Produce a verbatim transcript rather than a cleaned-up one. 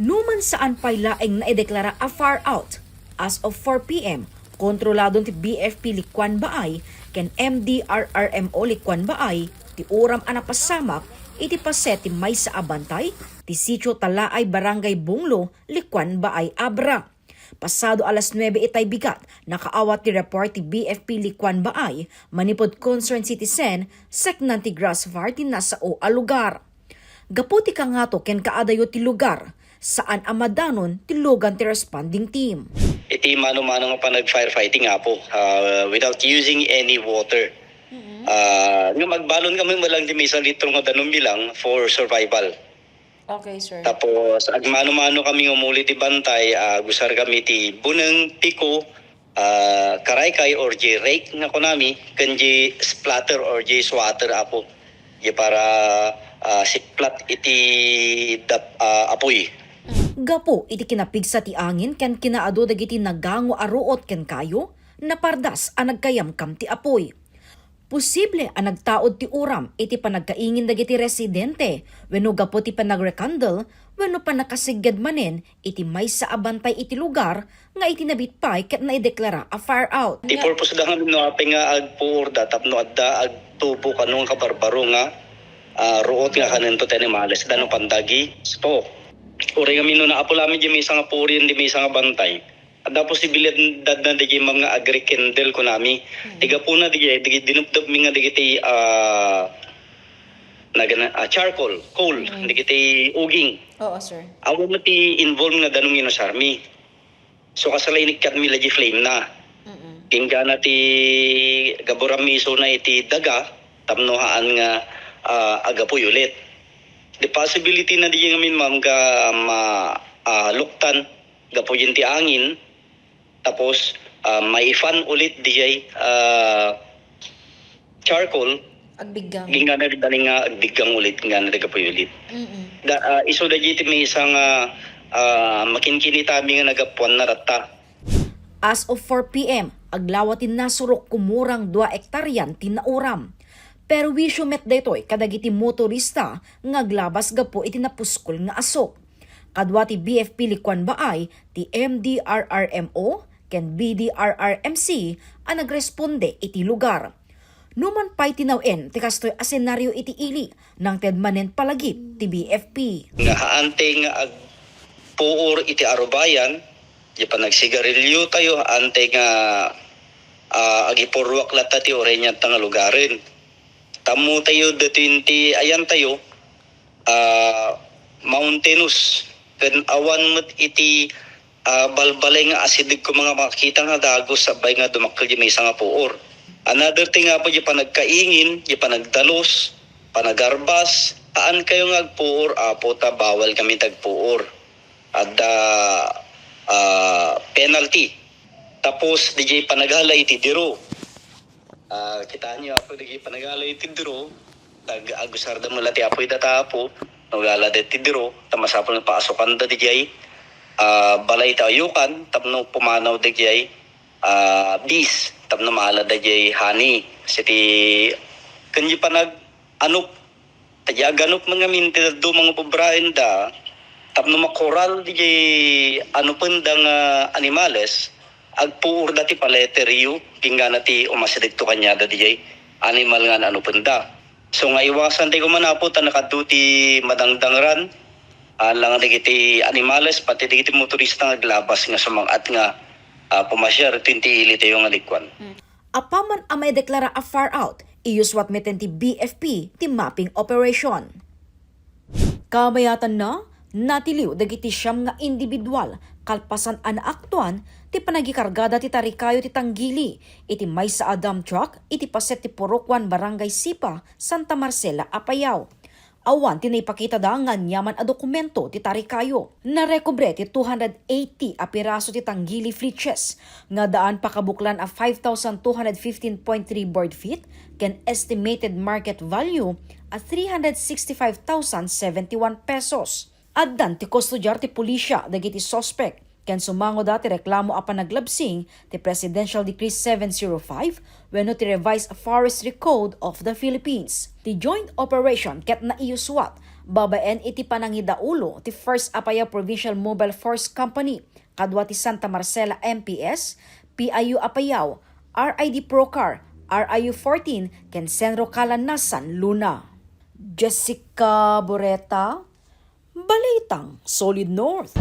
Numan saan pay laeng naideklara a fire out, as of four P M, kontroladon ti B F P Likuan Baay ken M D R R M O Likuan Baay ti uram a napasamak iti paset ti maysa a bantay ti Sitio Talaay, Barangay Bunglo, Likuan Baay, Abra. Pasado alas nuebe itay bigat, nakaawat ti report ti B F P Likuan Baay manipud concerned citizen, seknan ti grass fire ti nasao a lugar. Gapu ti kangato ken kaadayo ti lugar, saan a madanon ti lugan ti responding team. Iti mano-mano nga panag-firefighting, Apo, ah, without using any water. Ah, nga magbalon kami man lang ti maysa litro nga danum bilang for survival. Okay, sir. Tapos, agmano-mano kami nga umuli ti bantay, ah, agusar kami ti buneng, piko, ah, karaykay or di rake nga kunami, ken di splatter or di swatter, Apo. Di para, ah, siplat iti dap-, ah, apoy. Gapu iti kinapigsa ti angin ken kinaadu dagiti nagango a ruot ken kayo, napardas a nagkayamkam ti apoy. Posible a nagtaud ti uram iti panagkaingin dagiti residente wenno gapu ti panagrekandel wenno pannakasigged manen iti maysa a bantay iti lugar nga iti nabit pay ket naideklara a fire out. Ti purpose da ngamin no apay nga agpuor da tapno adda agtubo kano nga kabarbaro nga, ah, ruot nga kanento ti animales da no pandagi. Sto. Uray ngamin no naapo lamin di maysa nga puor yen di maysa nga bantay. Adda posibilidad na dagiti mga agri-kindle kunami. Ti gapuna dagiti, dagiti dinupdupmi nga dagiti, ah, nagana-, ah, charcoal, coal, dagiti uging. Oo, sir. Awan met ti involved nga danum nga inusarmi. So, kasla inikkatmi la di flame na. Inggana ti gaburammi isuna iti daga, tapno haan nga, ah, agapuy ulit. The possibility na di ngamin, ma'am, nga ma-, ah, luktan gapu diyan ti angin, tapos, ah, maipan ulit dijay, ah, charcoal. Agbiggang. Ingana rin nga agbiggang ulit, ingana rin kapuy ulit. Mm-mm. Da, ah, isu da di ti maysa nga, ah, makinkinitami nga nagapuan na ratta. As of four P M, aglawa ti nasurok kumurang dua ektaryan ti nauram. Perwisyo met daytoy kadagiti motorista nga aglabas gapu iti napuskol nga asuk. Kadua ti B F P Likuan Baay, ti M D R R M O, ken B D R R M C a nagresponde iti lugar. Numan pay ti naw-en ti kastoy a senaryo iti ili, nangted manen palagip ti B F P. Nga haantay nga agpuor iti arubayan, di panagsigarilyo tayo, haantay nga, ah, agipurruak latta ti uray niya nga lugaren. Tammo tayo ditoy ti ayan tayo, ah, mountainous, ken awan met iti, ah, balbalay nga asideg ko nga makakita nga dagus sabay nga dumakkel di maysa nga puor. Another thing, Apo, di panagkaingin, di panagdalus, panagarbas, haan kayo nga agpuor, Apo, ta bawal kami tagpuor. Adda, ah, penalty. Tapos, di panagala iti diro. Ah, kitaan niyo, Apo, dagiti panagala iti diro, tag-, agusarda met la ti apoy data, Apo, no gala da iti diro, ta masapul nga paasukanda dijay, ah, balay ta ayukan, tapno pumanaw dijay, ah, bees, tapno maala dijay honey. Siti, ken di panag-, anop, ta di aganup man ngamin ti dadduma nga obraenda, tapno makoral dijay anupenda nga animales, agpuor da ti paleteryo, inggana ti umasidegto kaniada dijay animal nga anupenda. So nga iwasan ti kuman, Apo, ta nakadto ti madangdangran, ah, lang dagiti animales, pati dagiti motorista nga aglabas nga sumang-at nga, ah, pumasiar iti ili tayo nga likuan. Apaman a maideklara a fire out, iyuswat meten ti B F P ti mapping operation. Kamayatanna, natiliw dagiti siam nga individual kalpasan a naaktuan ti panagikargada ti tarikayo ti tanggili iti maysa a dump truck iti paset ti Purok one, Barangay Sipa, Santa Marcela, Apayao. Awan ti naipakitada nga aniaman a dokumento ti tarikayo. Narekobre ti two hundred eighty a piraso ti tanggili flitches nga daan pakabuklan a five thousand two hundred fifteen point three board feet ken estimated market value a three hundred sixty-five thousand seventy-one pesos. Addan ti kustodiar ti pulisya dagiti suspek ken sumangoda ti reklamo a panaglabsing ti Presidential Decree seven zero five wenno ti Revised Forestry Code of the Philippines. Ti joint operation ket naiyuswat babaen iti panangidaulo ti First Apayao Provincial Mobile Force Company, kadua ti Santa Marcela M P S, P I U Apayao, R I D Procar, R I U fourteen, ken Senro Kalan Nasan Luna. Jessica Boreta, Balitang Solid North.